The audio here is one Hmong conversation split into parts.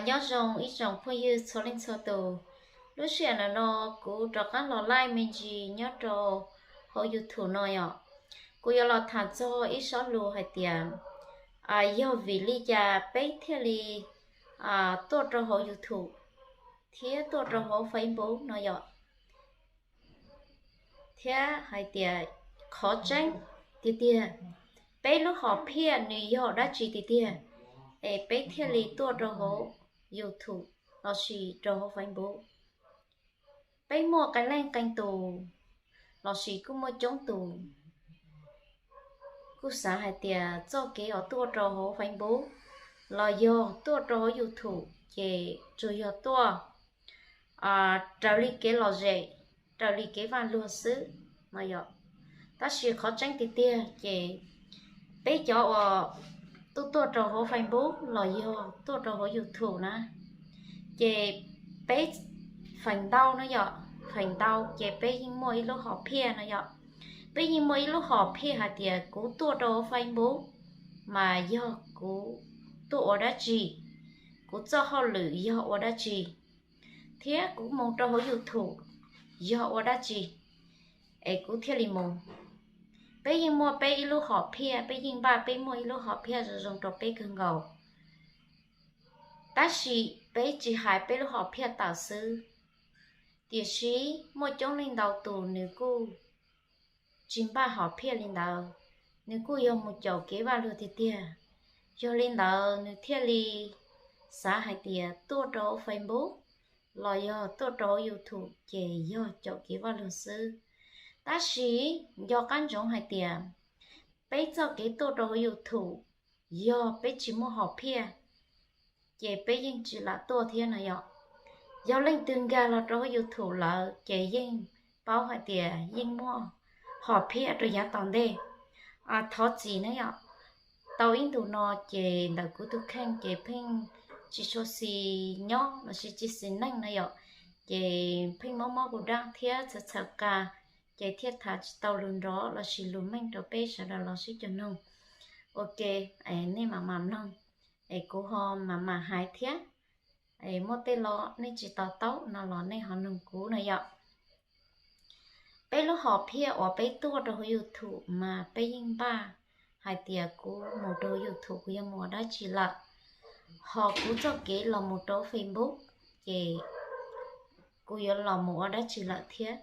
Nyob zoo ib tsoom phooj ywg txhua leej txhua tus. Lub sij hawm no kuv rov qab los live me ntsis nyob rau hauv YouTube no yom. Kuv yuav los tham txog ib sob lus hais tias yog vim li cas peb thiaj li tuaj rau hauv YouTube thiab tuaj rau hauv Facebook no yom, thiab hais tias qhov tseeb tiag tiag, peb lub hom phiaj nws yog dab tsi tiag tiag es peb thiaj li tuaj rau hauv YouTube lossis rau hauv Facebook. Peb muaj qee leej qee tus lossis kuj muaj coob tus kuj xav hais tias txoj kev uas tuaj rau hauv Facebook los yog tuaj rau hauv YouTube ces tsuas yog tuaj raws li kev lom zem, raws li kev vaj luag xwb no yom. Tab sis qhov tseeb tiag tiag ces peb cov uas tuaj tuaj rau hauv Facebook los yog tuaj rau hauv YouTube na, ces peb feem ntau no yom, feem ntau ces peb yeej muaj ib lub hom phiaj no yom. Peb yeej muaj ib lub hom phiaj hais tias kuv tuaj rau hauv Facebook mas yog kuv tuaj ua dab tsi, kuv txoj hauj lwm yog ua dab tsi, thiab kuv mus rau hauv YouTube yog ua dab tsi es kuv thiaj li mus. Peb yeej muaj peb ib lub hom phiaj, peb yeej npaj peb muaj ib lub hom phiaj zoo zoo rau peb kawg nkaus. Tab sis peb tsis hais peb lub hom phiaj tawm xwb, tiam sis muaj coob leej ntau tus nws kuj tsis npaj hom phiaj li ntawd, nws kuj yog mus caum kev vaj luag tiag tiag. Yog li ntawd nws thiaj li xav hais tias tuaj rau hauv Facebook los yog tuaj rau hauv YouTube ces yog caum kev vaj luag xwb. Tab sis nco qab ntsoov hais tias peb txoj kev tuaj rau hauv YouTube yog peb tsis muaj hom phiaj ces peb yeej tsis lam tuaj thiab no yom. Yog leej twg nkag los rau hauv YouTube lawm ces yeej paub hais tias yeej muaj hom phiaj rau yav tom ntej. Thov txim na yom, tau ib ntus no ces ntawm kuv tus kheej ces pheej tsis tshua xis nyob lossis tsis xis neej na yom, ces pheej mob mob kuv dab thiab txhawv txhawv qa, ces thiaj tham tsis tau lus nrov lossis lus meej rau peb sawv daws los sib cog noog. Ok, nej mam mam mloog es kuv ho mam mam hais thiab. Muaj tej lo nej tsis to taub no los nej ho noog kuv na yom. Peb lub hom phiaj uas peb tuaj rau hauv YouTube mas peb yeej npaj hais tias kuv mus rau YouTube kuv yuav mus ua dab tsi lawm, ho kuv txoj kev los mus rau Facebook ces kuv yuav los mus ua dab tsi lawm thiab.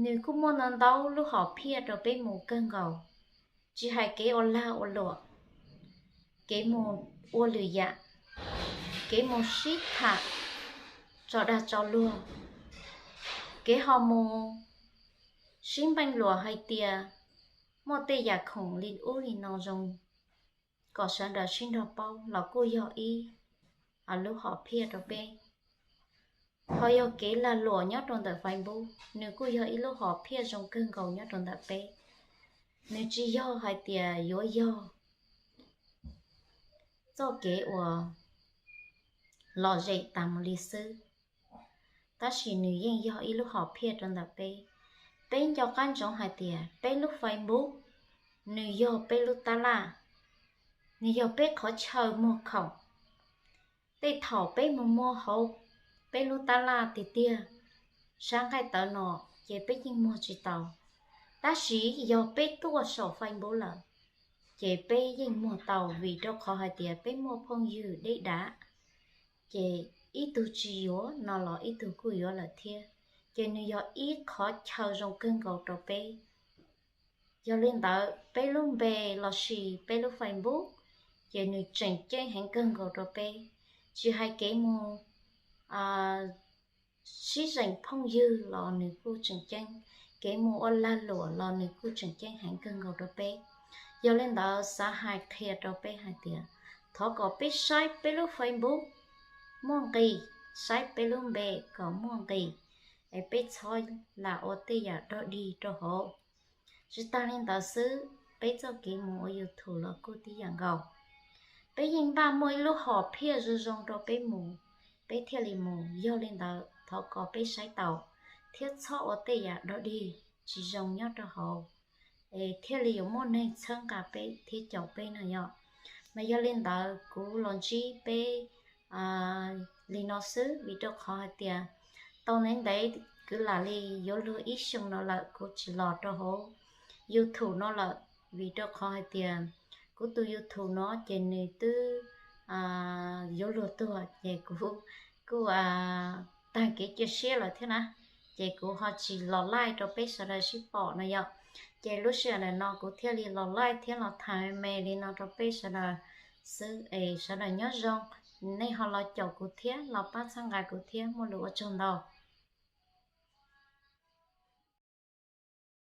Nws kuj muaj ntau ntau lub hom phiaj rau peb mus kawg nkaus, tsis hais kev ua lag ua luam, kev mus ua lwm yam, kev mus sib tham tso dag tso luag, kev ho mus sib npeej luam hais tias muaj tej yam khoom li ub li no zoo kom sawv daws sib nrog paub los kuj yog ib lub hom phiaj rau peb. Ho yog kev lag luam nyob rau ntawm Facebook, nws kuj yog ib lub hom phiaj zoo kawg nkaus nyob rau ntawm peb. Nws tsis yog hais tias yuav yog txoj kev uas lom zem tas mus li xwb, tab sis nws yeej yog ib lub hom phiaj rau ntawm peb. Peb nco qab ntsoov hais tias peb lub Facebook nws yog peb lub tab laj, nws yog peb qhov chaw muag khoom. Tej thaum peb mus muag hauv peb lub tab laj tiag tiag, sab nqaij tawv no ces peb yeej muag tsis tau. Tab sis yog peb tuaj saum Facebook lawm, ces peb yeej muag tau vim rau qhov hais tias peb muaj phooj ywg deb dav, ces ib tug tsis yuav no los ib tug kuj yuav lawm thiab. Ces nws yog ib qhov chaw zoo kawg nkaus rau peb. Yog li ntawd peb lub npe lossis peb lub Facebook ces nws tseem ceeb heev kawg nkaus rau peb. Tsis hais kev mus sib zeem phooj ywg los nws kuj tseem ceeb, kev mus ua lag luam los nws kuj tseem ceeb heev kawg nkaus rau peb. Yog li ntawd xav hais qhia rau peb hais tias thov kom peb saib peb lub Facebook muaj nqis, saib peb lub npe kom muaj nqis, es peb txhob lam ua tej yam dog dig rau hauv. Tsis tag li ntawd xwb, peb txoj kev mus ua YouTube los kuj tib yam nkaus. Peb yeej npaj muaj ib lub hom phiaj zoo zoo rau peb mus, peb thiaj li mus. Yog li ntawd thov kom peb saib taus thiab txhob ua tej yam dog dig tsis zoo nyob rau hauv, es thiaj li yuav muaj neeg txhawb nqa peb thiab caum peb no yom. Mas yog li ntawd kuv los ntsib peb li no xwb, vim rau qhov hais tias tau ntev ntev, kwv lam li yuav luag ib xyoos no lawm kuv tsis los rau hauv YouTube no lawm, vim rau qhov hais tias kuv tus YouTube no ces nws twb yuav luag tuag ces kuv kuj tag kev cia siab lawm thiab na, ces kuv ho tsis los live rau peb sawv daws sib pom no yom. Ces lub sij hawm ntawm no kuv thiaj li los live thiab los tham me li no rau peb sawv daws xwb es sawv daws nyob zoo, nej ho los caum kuv thiab los pab txhawb nqa kuv thiab, muaj lus ua tsaug ntau.